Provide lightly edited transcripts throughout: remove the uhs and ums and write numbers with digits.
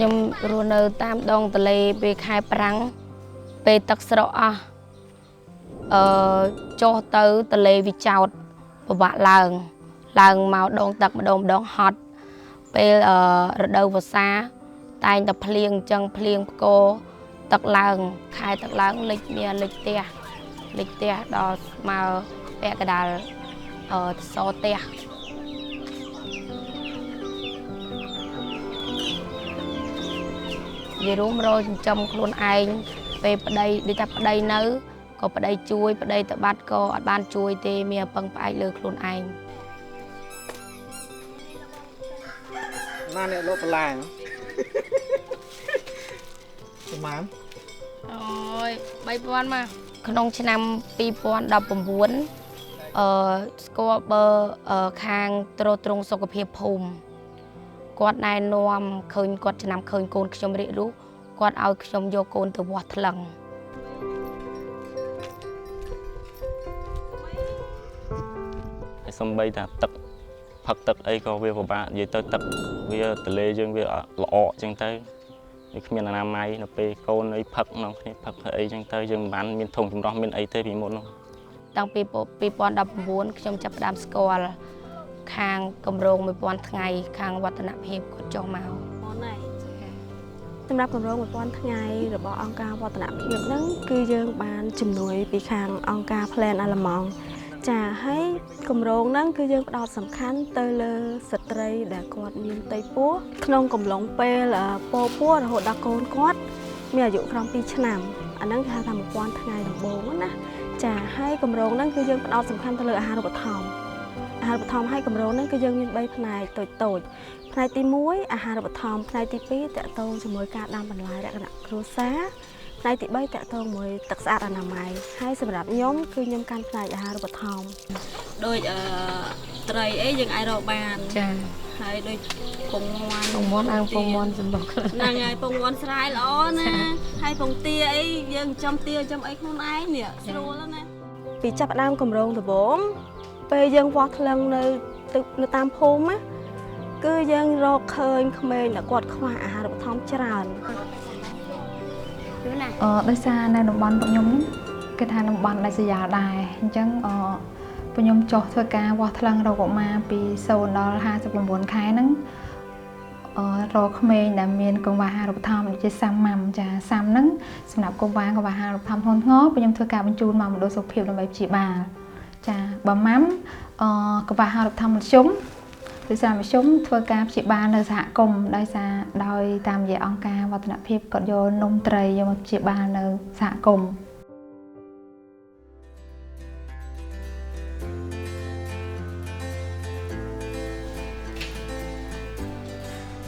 ខ្ញុំរស់នៅតាមដងទន្លេពេលខែប្រាំងពេលទឹកស្រកអស់ចុះទៅទន្លេវាចោតពិបាកឡើងឡើងមកដងទឹកម្ដងម្ដងហត់ពេលរដូវវស្សាតែងតែភ្លៀងអញ្ចឹងភ្លៀងផ្គរទឹកឡើងខែទឹកឡើងលិចមានលិចផ្ទះលិចផ្ទះដល់ស្មើពាក់កណ្ដាលសផ្ទះនិយាយរួមរកចិញ្ចឹមខ្លួនឯងពេលប្តីដូចថាប្តីនៅក៏ប្តីជួយប្តីទៅបាត់ក៏អត់បានជួយទេមានពឹងផ្អែកលើខ្លួនឯងណាអ្នកលោកបន្លាប្រហែលអូយ3000មកក្នុងឆ្នាំ2019ស្គាល់បើខាងទ្រទ្រង់សុខភាពភូមិគាត់ណែនាំឃើញគាត់ឆ្នាំឃើញកូនខ្ញុំរាករូសគាត់ឲ្យខ្ញុំយកកូនទៅវាស់ថ្លឹងហើយសំបីតាទឹកផឹកទឹកអីក៏វាពិបាកនិយាយទៅទឹកវាទលេយើងវាល្អអញ្ចឹងទៅវាគ្មានអនាម័យនៅពេលកូនអីផឹកក្នុងគ្នាផឹកអីអញ្ចឹងទៅយើងមិនបានមានធុងចម្រោះមានអីទេពីមុននោះតាំងពី2019ខ្ញុំចាប់ផ្ដើមស្គាល់ខាងគម្រោង1000ថ្ងៃខាងវឌ្ឍនភាពគាត់ចុះមកសម្រាប់គម្រោង1000ថ្ងៃរបស់អង្គការវឌ្ឍនភាពហ្នឹងគឺយើងបានជំនួយពីខាងអង្គការ Plan អាល្លឺម៉ង់ចាហើយគម្រោងហ្នឹងគឺយើងផ្ដោតសំខាន់ទៅលើស្ត្រីដែលគាត់មានផ្ទៃពោះក្នុងកំឡុងពេលពោពោះរហូតដល់កូនគាត់មានអាយុក្រោម2ឆ្នាំអាហ្នឹងគេហៅថា1000ថ្ងៃដំបូងណាចាហើយគម្រោងហ្នឹងគឺយើងផ្ដោតសំខាន់ទៅលើអាហារូបត្ថម្ភអាហារូបត្ថម្ភហើយគម្រោងហ្នឹងគឺយើងមាន3ផ្នែកតូចតូចផ្នែកទី1អាហារូបត្ថម្ភផ្នែកទី2តកតងជាមួយការដាំបន្លែលក្ខណៈគ្រួសារផ្នែកទី3តកតងមួយទឹកស្អាតអនាម័យហើយសម្រាប់ខ្ញុំគឺខ្ញុំកាន់ផ្នែកអាហារូបត្ថម្ភដូចត្រីអីយើងអាចរកបានចាហើយដូចពងមាន់ពងមាន់អាងពងមាន់សម្បុកហ្នឹងហើយពងមាន់ស្រែល្អណាហើយពងទាអីយើងចំទាចំអីខ្លួនឯងនេះស្រួលណាពីចាប់ផ្ដើមគម្រោងដំបូងពេលយើងវាស់ថ្លឹងនៅតាមភូមិណាគឺយើងរកឃើញក្មេងដែលគាត់ខ្វះអាហារូបត្ថម្ភច្រើនដោយសារនៅតំបន់ពួកខ្ញុំគេថាតំបន់ដាច់ស្រយាលដែរអញ្ចឹងពួកខ្ញុំចុះធ្វើការវាស់ថ្លឹងរកកុមារពី0ដល់59ខែហ្នឹងរកក្មេងដែលមានកង្វះអាហារូបត្ថម្ភដូចជាសាំម៉ាំចាសាំហ្នឹងសម្រាប់កុមារកង្វះអាហារូបត្ថម្ភធ្ងន់ធ្ងរពួកខ្ញុំធ្វើការបញ្ជូនមកមណ្ឌលសុខភាពដើម្បីព្យាបាលចាបើម៉ាំកង្វះអាហារូបត្ថម្ភមធ្យមដោយសារមធ្យមធ្វើការព្យាបាលនៅសហគមន៍ដោយសារដោយតាមរយៈអង្គការវឌ្ឍនភាពគាត់យកនំត្រីយកមកព្យាបាលនៅសហគមន៍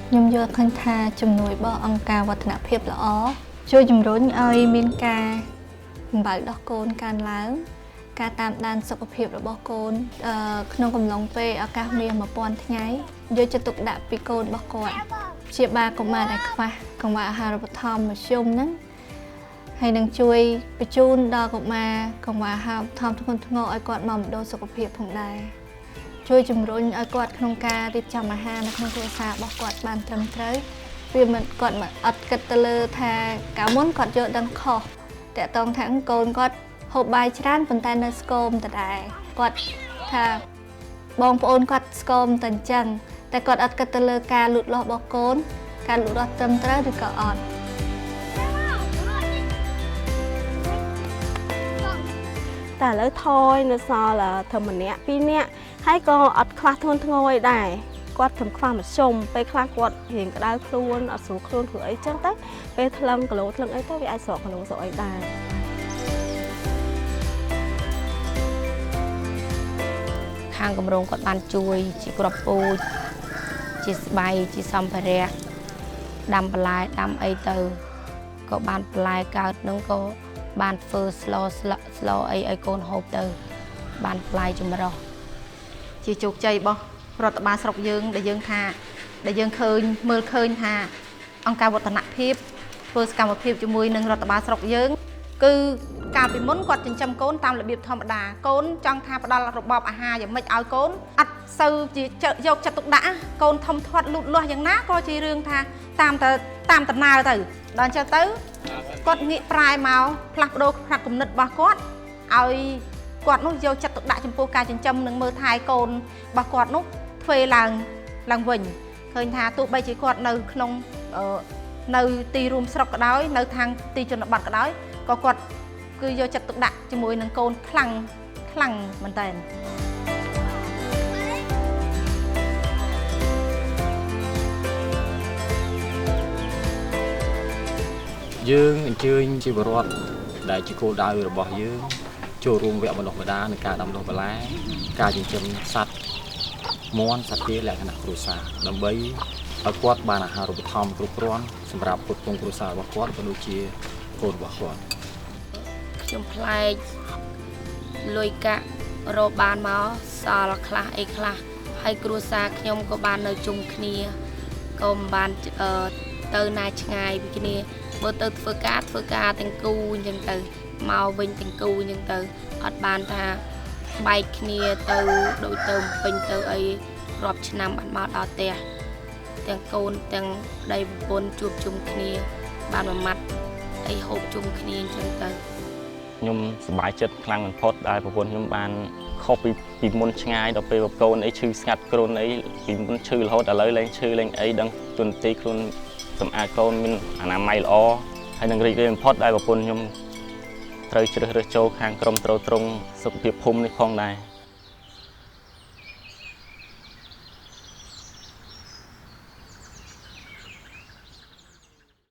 ខ្ញុំយល់ឃើញថាជំនួយរបស់អង្គការវឌ្ឍនភាពល្អជួយជំរុញឲ្យមានការបំបៅដោះកូនកើនឡើងការតាមដានសុខភាពរបស់កូនក្នុងកំឡុងពេលឱកាសមាស1000ថ្ងៃយកចិត្តទុកដាក់ពីកូនរបស់គាត់ព្យាបាលកុមារដែលខ្វះកង្វះអាហារូបត្ថម្ភមធ្យមហ្នឹងហើយនឹងជួយបញ្ជូនដល់កុមារកង្វះអាហារូបត្ថម្ភធ្ងន់ធ្ងរឲ្យគាត់មកមណ្ឌលសុខភាពផងដែរជួយជំរុញឲ្យគាត់ក្នុងការរៀបចំអាហារនៅក្នុងគ្រួសាររបស់គាត់បានត្រឹមត្រូវវាមិនគាត់មិនអត់គិតទៅលើថាកាលមុនគាត់យល់ដឹងខុសតាក់ទងថាកូនគាត់ហូបបាយច្រើនប៉ុន្តែនៅស្គមដដែលគាត់ថាបងប្អូនគាត់ស្គមតែអញ្ចឹងតែគាត់អត់គិតទៅលើការលូតលាស់របស់កូនការលូតលាស់ត្រឹមត្រូវឬក៏អត់តែឥឡូវថយនៅសល់ត្រឹមម្នាក់ពីរនាក់ហើយក៏អត់ខ្វះធ្ងន់ធ្ងរអីដែរគាត់ត្រឹមខ្វះមធ្យមពេលខ្លះគាត់រៀងក្តៅខ្លួនអត់ស្រួលខ្លួនព្រោះអីចឹងទៅពេលថ្លឹងគីឡូថ្លឹងអីទៅវាអាចស្រកគីឡូស្រកអីដែរខាងគម្រោងគាត់បានជួយជាក្របពូជជាស្បៃជាសម្ភារៈដាំបន្លែដាំអីទៅក៏បានបន្លែកើតនឹងក៏បានធ្វើស្លស្លអីឲ្យកូនហូបទៅបានបន្លែចម្រុះជាជោគជ័យរបស់រដ្ឋបាលស្រុកយើងដែលយើងថាដែលយើងឃើញមើលឃើញថាអង្គការវឌ្ឍនភាពធ្វើសកម្មភាពជាមួយនឹងរដ្ឋបាលស្រុកយើងគឺ កាលពីមុនគាត់ចិញ្ចឹមកូនតាមរបៀបធម្មតាកូនចង់ថាផ្ដល់របបអាហារយ៉ាងម៉េចឲ្យកូនអត់សូវជាយកចិត្តទុកដាក់កូនធំធាត់លូតលាស់យ៉ាងណាក៏ជារឿងថាតាមតែតាមដំណើរទៅដល់អញ្ចឹងទៅគាត់ងាកប្រែមកផ្លាស់ប្ដូរផ្នត់គំនិតរបស់គាត់ឲ្យគាត់នោះយកចិត្តទុកដាក់ចំពោះការចិញ្ចឹមនិងមើលថែកូនរបស់គាត់នោះធ្វើឡើងវិញឃើញថាទោះបីជាគាត់នៅក្នុងនៅទីរួមស្រុកក៏ដោយនៅខាងទីជនបទក៏ដោយក៏គាត់គឺយកចិត្តទុកដាក់ជាមួយនឹងកូនខ្លាំងខ្លាំងមែនតើយើងអញ្ជើញជាបរិវត្តដែលជាគោលដៅរបស់យើងចូលរួមវគ្គបណ្ដុះបណ្ដាលในការដាំដុះបន្លែការចិញ្ចឹមសត្វមាន់សត្វទាលក្ខណៈគ្រួសារដើម្បីឲ្យគាត់បានអាហារូបត្ថម្ភគ្រប់គ្រាន់សម្រាប់ផ្គត់ផ្គង់គ្រួសាររបស់គាត់ក៏ដូចជាកូនរបស់គាត់ខ្ញុំប្លែកលុយកាក់រកបានមកសល់ខ្លះអីខ្លះហើយគ្រួសារខ្ញុំក៏បាននៅជុំគ្នាក៏មិនបានទៅណាឆ្ងាយពីគ្នាបើទៅធ្វើការទាំងគូអញ្ចឹងទៅមកវិញទាំងគូអញ្ចឹងទៅអត់បានថាបែកគ្នាទៅដូចទៅពេញទៅអីរាប់ឆ្នាំបានមកដល់ផ្ទះទាំងកូនទាំងប្តីប្រពន្ធជួបជុំគ្នាបានមួយម៉ាត់អីហូបជុំគ្នាអញ្ចឹងទៅខ្ញុំសប្បាយចិត្តខ្លាំងបំផុតដែលប្រពន្ធខ្ញុំបានខុសពីមុនឆ្ងាយដល់ពេលកូនអីឈឺស្ងាត់គ្រុនអីពីមុនឈឺរហូតឥឡូវលែងឈឺលែងអីដឹងទុនទីខ្លួនសម្អាតកូនមានអនាម័យល្អហើយនឹងរីករាយបំផុតដែលប្រពន្ធខ្ញុំត្រូវជ្រើសរើសចូលខាងក្រុមទ្រទ្រង់សុខភាពភូមិនេះផងដែរ។